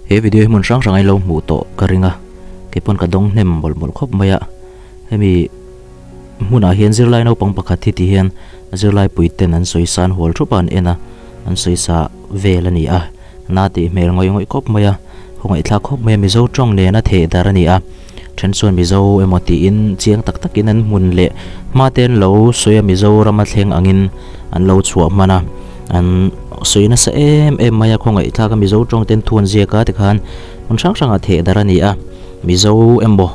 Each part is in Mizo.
He video hi hmun hrang hrang a ilo hmuh tawh ka ring a, keipawn ka dawng hnem mawlh mawlh khawp mai a, hemi hmunah hian zirlai naupang pakhat hi ti hian zirlai pui ten an sawi san hual thup a an en a, an sawi sa vel a ni a, na tih hmel ngawih ngawih khawp mai a, khawngaihthlak khawp mai a Mizo tawng nena theh dar a ni a, then chuan Mizo emaw tiin chiang tak takin an hmun leh hma te an lo sawi a Mizoram a thleng angin an lo chhuah hman a. An sawi nasa em em mai a, khawngaih thlak a Mizo tawng ten thu an ziak a tikhan hmun hrang hrangah theh darh a ni a, Mizo emaw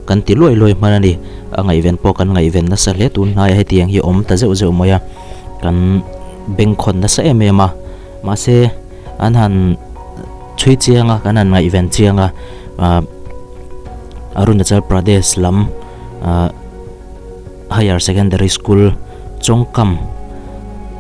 kan ti luai luai hman a ni, a ngaihven pawh kan ngaihven nasa hle tun hnaiah hetiang hi a awm ta zeuh zeuh mai a, kan bengkhawn nasa em em a, mahse an han chhui chiang a, kan han ngaihven chiang a, ah Arunachal Pradesh lam ah. Higher Secondary School Chawngkam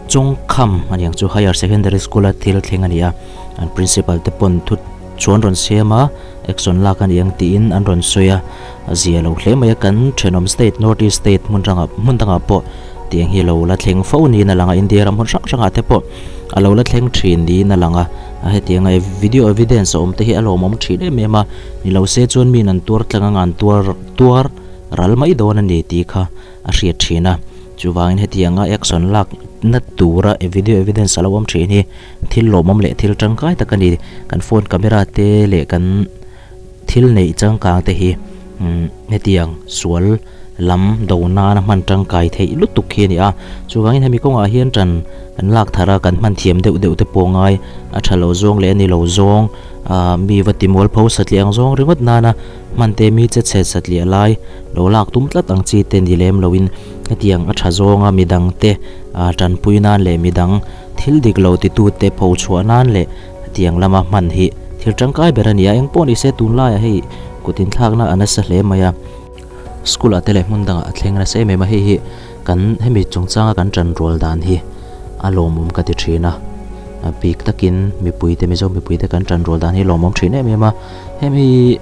Chawngkham a niang chu Higher Secondary School a thil thleng a ni a, an Principal te pawn thu chuan rawn siam a, action lak a ni ang tiin an rawn sawi a, a zia lo hle mai a, kan thenawm state North East state hmun hrangah hmun dangah pawh tiang hi lo la thleng fo niin a lang a, India ram hmun hrang hrangah te pawh a lo la thleng thin niin a lang a, hetianga video evidence a awm te hi a lawmawm thin em em a, ni lo se chuan miin an tuar tlang anga an tuar tuar. Ral mai dawn a ni tih kha a hriat thin a, chuvangin hetianga action lak na tura video evidence a lo awm thin hi thil lawmawm leh thil tangkai tak a ni. Kan phone camera te leh kan thil neih changkang te hi hetiang sual lam do nana hman tangkai theih lutuk hi a ni a, chuvangin hemi kawngah hian tan kan lak thar a, kan hman thiam deuh deuh te pawh ngai a tha lo zawng leh a ni lo zawng mi va ti mualpho satliah ang zawng ringawt nana Hman te mi che chhe satliah lai lo lak tum tlat ang chi te ni lem loin hetiang a tha zawnga midang te tanpui nan leh midang thil dik lo titu te pho chhuah nan leh hetiang lama hman hi thil tangkai ber a ni a, eng pawh ni se tunlaiah hei kut inthlakna a nasa hle mai a, school ah te leh hmun dangah a thleng nasa em em a, hei hi kan hemi chungchanga kan tan rual dan hi a lawmawm ka ti thin a, a bik takin mipui te Mizo mipui te kan tan rual dan hi lawmawm thin em em a. Hemi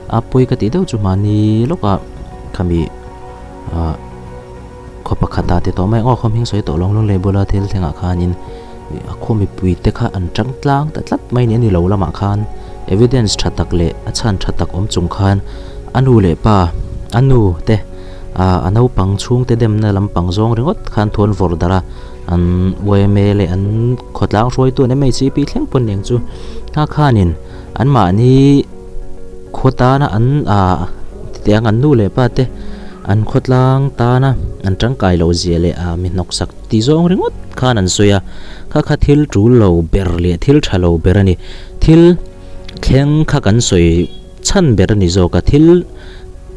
a pawi ka tih deuh chu mahni lawkah khami ah khaw pakhat ah ti tawh mai ang aw khaw hming sawi tawh lo ang lunglei bula thil thlengah khanin a khaw mipui te kha an tang tlang ta tlat mai ni a ni lo lamah khan evidence tha tak leh a chhan tha tak awm chung khan a nu leh pa a nu te ah a naupang chhungte demna lampang zawng ringawt khan thu an vawrh darh a an yma leh an khawtlang hruaitu an mhcp thleng pawn eng chu a khanin. An mahni khaw tana an ah titiang an nu leh pa te an khawtlang tana an tangkai loh zia leh ah mi hnawk sak ti zawng ringawt khan an sawi a, kha kha thil tul lo ber leh thil tha lo ber a ni. Thil thleng kha kan sawi chhan ber a ni zawk a, thil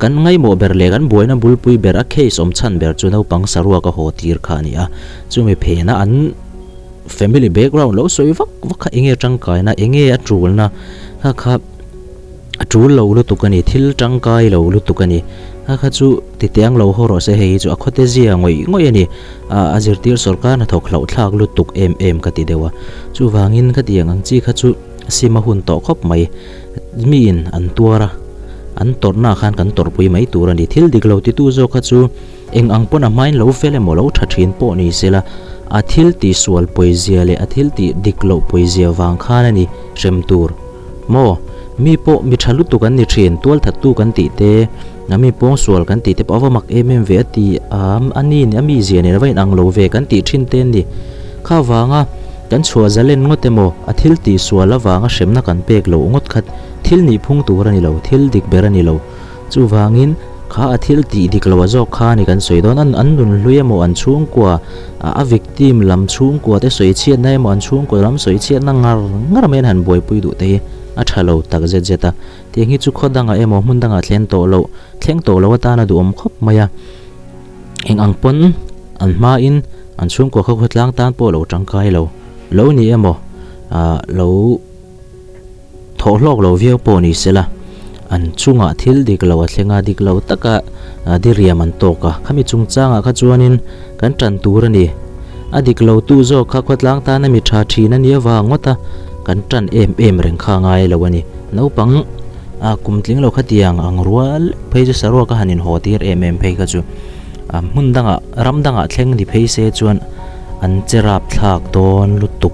kan ngaihmawh ber leh kan buaina bulpui ber a case awm chhan ber chu naupang saruak a haw tir kha a ni a, chumi phena an. Family background lo sawi vak vak kha enge tangkaina enge a tulna kha kha a tul lo lutuk a ni thil tangkai lo lutuk a ni kha kha chu titiang lo haw rawh se hei hi chu a khawte zia ngawih ngawih a ni a zirtir sawrkar hnathawk hlauh thlak lutuk em em ka ti deuh a chuvangin ka tiang ang chi kha chu sim a hun tawh khawp mai miin an tuar a an tawrhna ah khan kan tawrhpui mai tur a ni thil dik lo titu zawk kha chu. Eng ang pawn a hmain lo fel emaw lo tha thin pawh ni sela, a thil tih sual pawizia leh a thil tih dik loh pawizia vang khan a ni hrem tur. Maw? Mi pawh mi tha lutuk an ni thin, tual thattu kan tih te, a mi pawng sual kan tih te pawh a va mak em em ve a ti a, a ni a mizia nen a va inang lo ve kan tih thin te an ni. Kha vanga kan chhuah zalen ngawt emaw, a thil tih sual avanga hremna kan pek loh ngawt kha thil nihphung tur a ni lo, thil dik ber a ni lo. Chuvangin, kha a thil tih dik lo a zawk kha a ni kan sawi dawn. An an nun hlui emaw an chhungkua, a victim lam chhungkua te sawi chhiatna emaw an chhungkua lam sawi chhiatna ngar ngar mai an han buaipui duh te hi a tha lo tak zet zet a. Tiang hi chu khaw dangah emaw hmun dangah thlen tawh loh, thleng tawh lo atana duhawm khawp mai a. Eng ang pawn an hmain an chhungkua khaw khawtlang tan pawh lo tangkai lo, lo ni emaw, lo. Thawh hlawk lo viau pawh ni sela, an chungah thil dik lo a thleng a, dik lo taka diriam an tawk a. Khami chungchangah kha chuanin kan tan tur a ni. A dik lo tu zawk kha khawtlang tana mi tha thin a nia vang ngawt a, kan tan em em reng kha ngai lo a ni. Naupang kum tling lo khatiang ang rual phei chu saruak a han inhaw tir em em phei kha chu hmun dangah ram dangah thleng ni phei se chuan an che rap thlak dawn lutuk.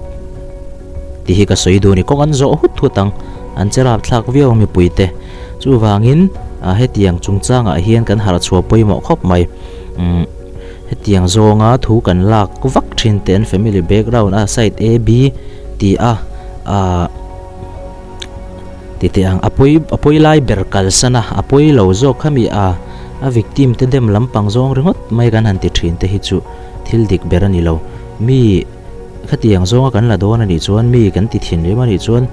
Tih hi ka sawi duh a ni. Kawng an zawh hut hut ang. An che rapthlak viau ang mipuite. Chuvangin hetiang chungchangah hian kan harh chhuah pawimawh khawp mai. Umm hetiang zawnga thu kan lak vak thin te an family background a side A B ti a ah ti teh ang a pawi a pawi lai ber kalsan a a pawi lo zawk khami a a victim te dem lampang zawng ringawt mai kan han ti thin te hi chu thil dik ber a ni lo. Mi Khatiang zawnga kan la dawn a nih chuan mi kan ti thin rem a nih chuan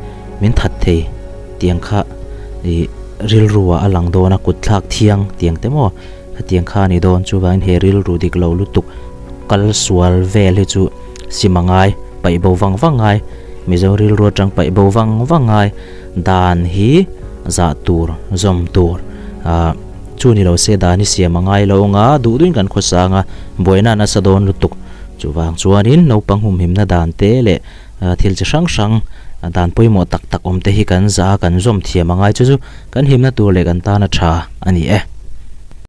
min that thei tiang kha ih rilru ah a lang dawn a, kut thlak thiang tiang te maw khatiang kha a ni dawn. Chuvangin he rilru dik lo lutuk kal sual vel hi chu sim a ngai, paih bo vang vang ngai, Mizo rilru atang paih bo vang vang ngai, dan hi zah tur, zawm tur ah chu ni lo se dan hi siam a ngai lo ang a, duh duhin kan khawsang a, buaina a nasa dawn lutuk. Chuvang chuanin naupang humhimna dan te leh thil chi hrang hrang dan pawimawh tak tak awm te hi kan zah a, kan zawm thiam a ngai chu chu kan himna tur leh kan tana tha a ni e.